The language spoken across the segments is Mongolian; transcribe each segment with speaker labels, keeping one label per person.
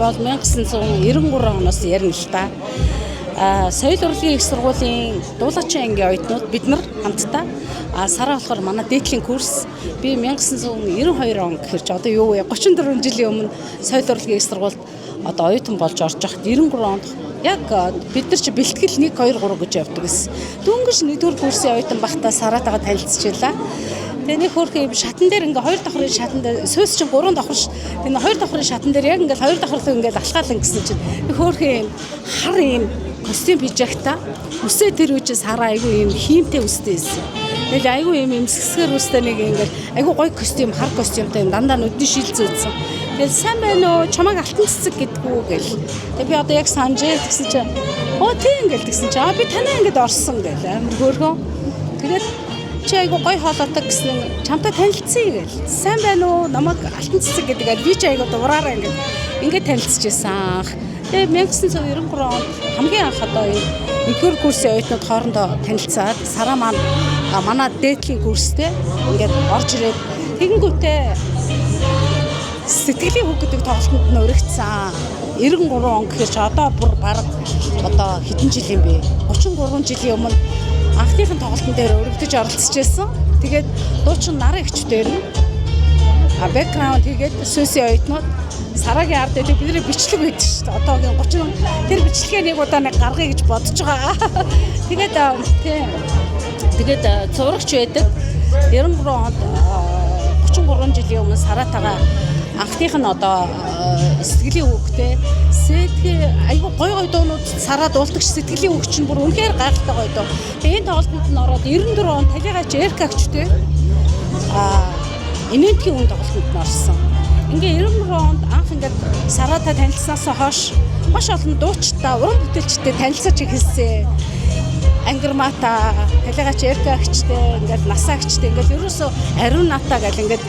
Speaker 1: Бол 1993 оноос ярина л та. Соёл урлагийн их сургуулийн дуулаачийн ангийн оюутнууд бид нар хамтдаа Сараа болохоор манай дээдлийн курс. Би 1992 он гэхэр чи одоо юу вэ? 34 жилийн өмнө соёл урлагийн их сургуульд одоо оюутан болж орж байхад 93 онд яг бид нар чи бэлтгэл 1 2 3 гэж явдаг гэсэн. Дөнгөж нэгдүгээр курсын оюутан байхдаа Саратайгаа танилцчихлаа. Тэгээ нэг хөөрхөн юм шатан дээр ингээ хоёр давхрын шатан дээр сөөс чинь гурван давхар ш. Тэгээ нэг хоёр давхрын шатан дээр яг ингээ хоёр давхарлуу ингээ алхаал ингэсэн чинь нэг хөөрхөн юм хар юм костюм пижакта үсээ тэр үе чинь Сараа айгүй юм хиймтэй үстэй байсан. Тэгэл айгүй юм эмсгсгэр үстэй нэг ингээ айгүй гоё костюм хар костюмтай юм дандаа нүдний шилцүүцсэн. Тэгэл сайн байна уу? Чамайг алтан цэцэг гэдгүү гэл. Тэгээ би одоо яг санаж тэгсэн чинь оо тийм гэл тэгсэн чинь аа би танаа ингээд орсон гэл амар хөөрхөн. Тэгээд чи айгу гой хоолойтой гэсэн чамтай танилцъя гэл. Сайн байна уу? Намайг алтан цэцэг гэдэг ал би чи айгу дураараа ингээд ингээд танилцчихсан. Тэгээ 1993 онд хамгийн анх одоо энэ нэгдүгээр курсын оюутнууд хоорондоо танилцаад Сараа маань манай дээдлийн курстэй ингээд орж ирээд тэгэнгүүтээ сэтгэлийн үг гэдэг тоглолтод нь өргөцсөн. 93 он гэхээр чи одоо бүр бараг одоо хэдэн жил юм бэ? 33 жилийн өмнө анхныхын тоглолтын дээр өргөдөж оролцож байсан. Тэгээд дуучин нарын эгчдэр нь бэкграунд хийгээд сүүсийн оюутнууд Сарагийн ард байдаг бидний бичлэг байдаг шүү дээ. Одоогийн 30 тэр бичлэгээ нэг удаа нэг гаргая гэж бодож байгаа. Тэгээд тийм. Тэгээд зурагч байдаг. 93 онд 33 жилийн өмнө Саратайгаа анхных нь одоо сэтгэлийн үгтэй сэтгэл айгу гой гой дуунууд Сараа дуулдаг сэтгэлийн үг чинь бүр үнэхээр гайхалтай гоё дуу. Тэгээ энэ тоглолтод нь ороод 94 он талигаач Эркагчтэй Инээдгийн үн тоглолтод нь орсон. Ингээ 93 онд анх ингээд Сараатай танилцсанаас хойш маш олон дуучтай, уран бүтээлчтэй танилцаж эхэлсэн. Ангирмата, талигаач Эркагчтэй, ингээд Насаагчтай, ингээд ерөөсөө Ариунатаа гэл ингээд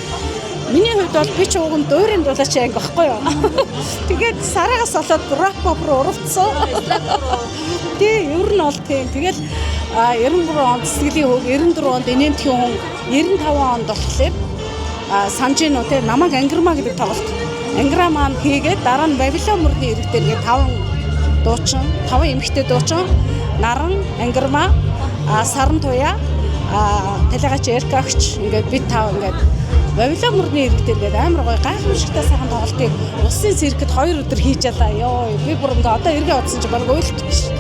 Speaker 1: миний хувьд бол би ч уг нь дуурийн дуулаач анги багхгүй юу. Тэгээд Сараагаас болоод рок поп руу уралдсан. Тий, ер нь бол тийм. Тэгэл 93 онд сэтгэлийн хөг, 94 онд инээмтхийн хүн, 95 онд болохоор санаж гин үү те намайг Ангирмаа гэдэг тоглолт. Ангираа маань хийгээд дараа нь Вавилон мөрний ирэг дээр ингээд 5 дуучин, 5 эмэгтэй дуучин, Наран, Ангирмаа, Саран Туяа, Талигаач Эркагч ингээд бид тав ингээд Вавилон мөрний ирэг дээр гээд амар гоё гайхамшигтай сайхан тоглолтыг улсын циркэд 2 өдөр хийж ялаа. Йоо би бүр ингээ одоо эргээ бодсон чи баг уйлчих ш.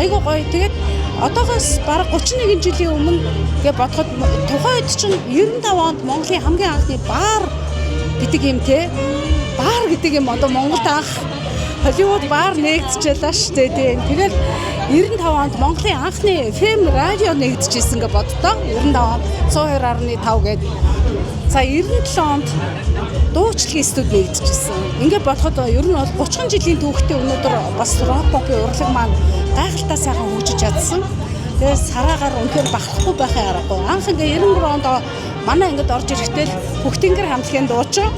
Speaker 1: Айгуу гоё. Тэгээд одоогоос бараг 31 жилийн өмнө гэ бодоход тухайн үед чинь 95 онд Монголын хамгийн анхны бар гэдэг юм те. Бар гэдэг юм одоо Монголд анх Холливуд бар нэгдэжээлээ шүү дээ тийм. Тэгэл 95 онд Монголын анхны FM радио нэгдэжсэн гэ боддоо. 95 онд 102.5 гээд. За 97 онд дуучлагын студ нэгдэжсэн. Ингээд бодоход ер нь бол 30 жилийн түүхтэй өнөөдөр бас рок попын урлаг маань гайхалтай сайхан хөгжиж чадсан. Тэгээд Сараагаар үнэхээр бахархгүй байхын аргагүй. Анх ингээд 93 онд манай ингээд орж ирэхдээ л Хөхтөнгөр хамтлагийн дуучин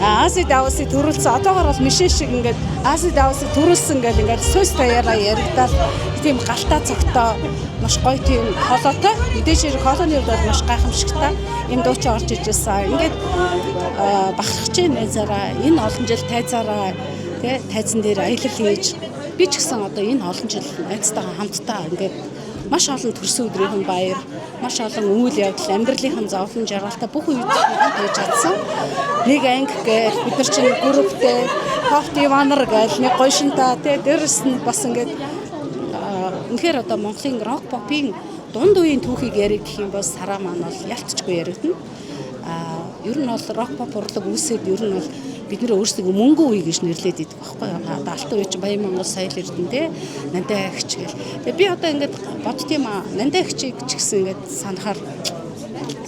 Speaker 1: Ази Давсын төрүүлсэн. Одоогор бол мишээ шиг ингээд Ази Давсын төрүүлсэн гэл ингээд сөс даяараа яригдал тийм галтаа цогтой маш гоё тийм хоолойтой. Мэдээж хэрэг хоолойны хувьд бол маш гайхамшигтай юм дуучин орж иж байсан. Ингээд бахархаж байна найзаараа энэ олон жил тайзаараа тий тайзан дээр аялал хийж би ч гэсэн одоо энэ олон жил найзтайгаа хамтдаа ингээд маш олон төрсөн өдрийнхэн баяр, маш олон үйл явдал, амьдралынхан зовлон жаргалтай бүх үед хамт хийж чадсан. Нэг анги гээл бид нар чинь групптэй Пофт Иванер гээл нэг гойшинта тий дээрэс нь бас ингээд үнэхээр одоо Монголын рок попын дунд үеийн түүхийг ярих гэх юм бол Сараа маань бол ялтчгүй яригдана. Ер нь бол рок поп урлаг үүсээд ер нь бол бид нэр өөрсдөө мөнгө үе гэж нэрлээд идэх байхгүй юу. Одоо алтан үе чинь Баян Монгол соёл эрдэнэ те Нандаа агч гэл. Тэгээ би одоо ингээд бодд юм аа. Нандаа агчийг ч гэсэн ингээд санахаар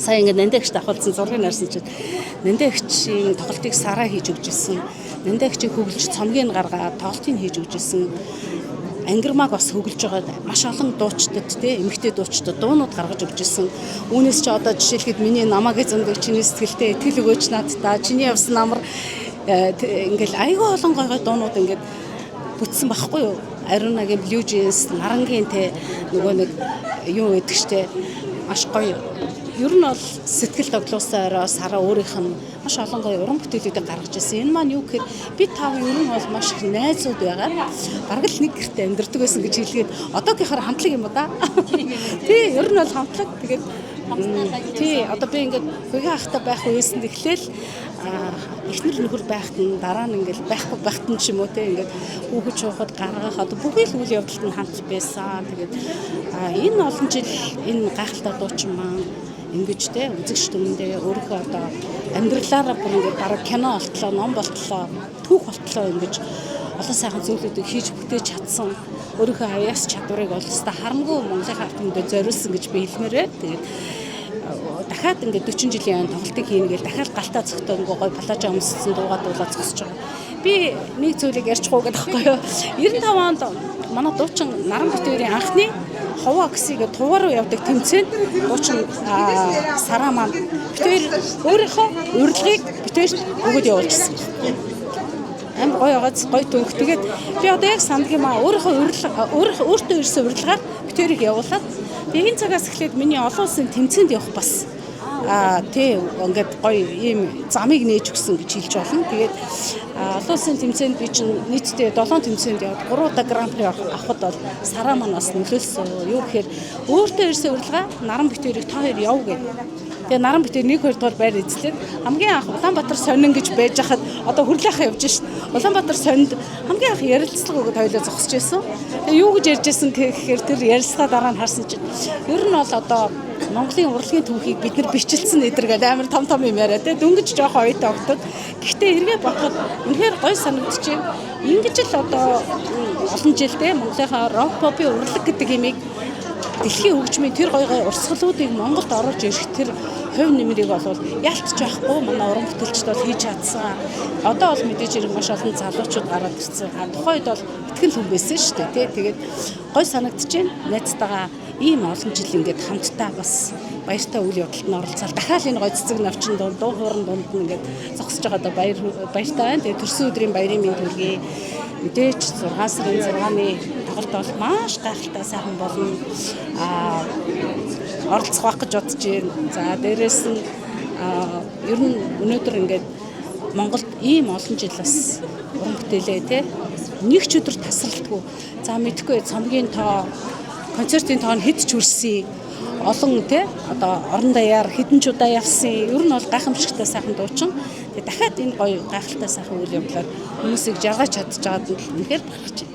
Speaker 1: сая ингээд Нандаа агч давхалсан зургийг харсан чинь Нандаа агчийн тоглолтыг Сараа хийж өгч ирсэн. Нандаа агчийг хөглөж цомгийг гаргаад тоглолтыг хийж өгч ирсэн. Ангирмааг бас хөглөж байгаа маш олон дуучдад те эмэгтэй дуучдад дуунууд гаргаж өгч ирсэн. Үүнээс чи одоо жишээлхэд миний намайг эзэмдэг чиний сэтгэлтэй итгэл өгөөч надтай чиний явсан намар ингээл айгүй олон гой гой дуунууд ингээд бүтсэн байхгүй юу? Ариунагийн Blue Jeans, Нарангийн те нөгөө нэг юу гэдэг штэ маш гоё Ер нь бол сэтгэл тоглуулсан орой Сараа өөрийнх нь маш олон гоё уран бүтээлүүдийг гаргаж ирсэн. Энэ маань юу гэхээр бид тав ер нь бол маш их найзууд байгаа. Бараг л нэг гэрте амьдардаг байсан гэж хэлгээд одоогийнхоор хамтлаг юм уу да. Тий, ер нь бол хамтлаг. Тэгээд тий, одоо би ингээд хуйгаа ахтай байх үеэс нь эхлээл эхнэр нөхөр байхад нь дараа нь ингээд байхгүй байхад нь ч юм уу те ингээд хүүхэд шуухад гаргах одоо бүхий л үйл явдалд нь хамт байсан. Тэгээд энэ олон жил энэ гайхалтай дуучин маань ингэж те үзэгч түмэндээ өөрийнхөө одоо амьдралаараа бүр ингээд бараг кино болтлоо, ном болтлоо, түүх болтлоо ингэж олон сайхан зүйлүүдийг хийж бүтээж чадсан. Өөрийнхөө аяас чадварыг бол өстой харамгүй Монголын ард түмэндээ зориулсан гэж би хэлмээр байна. Тэгээд дахиад ингээд 40 жилийн тоглолтыг хийнэ гээл дахиад галтаа цогтой ингээ гой плажа өмссөн дуугаа дуулаа зогсож байгаа. Би нэг зүйлийг ярьчих уу гэдэг байхгүй юу. 95 онд манай дуучин Наран Битүүрийн анхны ховоо гэсийг туваа руу явдаг тэмцээнд дуучин Сараа маань битүүр өөрийнхөө урилгыг битүүрт өгөөд явуулчихсан. Амар гоё байгааз гоё төнх. Тэгээд би одоо яг санддаг юм аа. Өөрийнхөө урилга өөрийнхөө өөртөө ирсэн урилгаар битүүрийг явуулаад тэгээ энэ цагаас эхлээд миний олон улсын тэмцээнд явах бас тий ингээд гоё ийм замыг нээж өгсөн гэж хэлж болно. Тэгээд олон улсын тэмцээнд би чинь нийтдээ 7 тэмцээнд яваад 3 удаа гран-при авахд бол Сараа маань бас нөлөөлсөн. Юу гэхээр өөртөө ирсэн урилга Наран битүүрийг та хоёр яв гэдэг. Тэгээ Наран битүүр 1 2 дугаар байр эзлээд хамгийн анх Улаанбаатар сонин гэж байж хахад одоо хөрлөхөө явж шин. Улаанбаатар сонинд хамгийн анх ярилцлага өгöd хоёлоо зогсож байсан. Тэгээ юу гэж ярьж байсан гэхээр тэр ярилцлага дараа нь харсан чинь ер нь бол одоо Монголын урлагийн түүхийг бид нар бичлсэн эдэр гэдэг амар том том юм яриа те дөнгөж жоохон оюутан огтод. Гэхдээ эргээ бодоход үнэхээр гоё санагдчихэв. Ингэж л одоо олон жил те Монголынхаа рок попын урлаг гэдэг имийг дэлхийн хөгжмийн тэр гоё гоё урсгалуудыг Монголд оруулж ирэх тэр хувь нэмрийг бол ялтч байхгүй манай уран бүтээлчд бол хийж чадсан. Одоо бол мэдээж хэрэг маш олон залуучууд гараад ирсэн. А тухайн үед бол итгэл хүн байсан шүү дээ тий. Тэгээд гоё санагдчихэв. Найзтайгаа ийм олон жил ингээд хамтдаа бас баяртай үйл явдалд нь оролцоод дахиад энэ гоё цэцэг навчин дунд дуу хууран дунд нь ингээд зогсож байгаадаа баяртай байна. Тэгээд төрсөн өдрийн баярын мэнд хүргэе. Мэдээж 6 сарын 6-ны тоглолт бол маш гайхалтай сайхан болно. Оролцох байх гэж бодож байна. За дээрэс нь ер нь өнөөдөр ингээд Монголд ийм олон жил бас уран бүтээлээ те нэг ч өдөр тасралтгүй. За мэдхгүй цомгийн тоо концертын тоо нь хэд ч хүрсэн. Олон те одоо орон даяар хэдэн ч удаа явсан. Ер нь бол гайхамшигтай сайхан дуучин. Тэгээ дахиад энэ гоё гайхалтай сайхан үйл явдлаар хүмүүсийг жаргаж чадж байгаад нь үнэхээр бахархаж байна.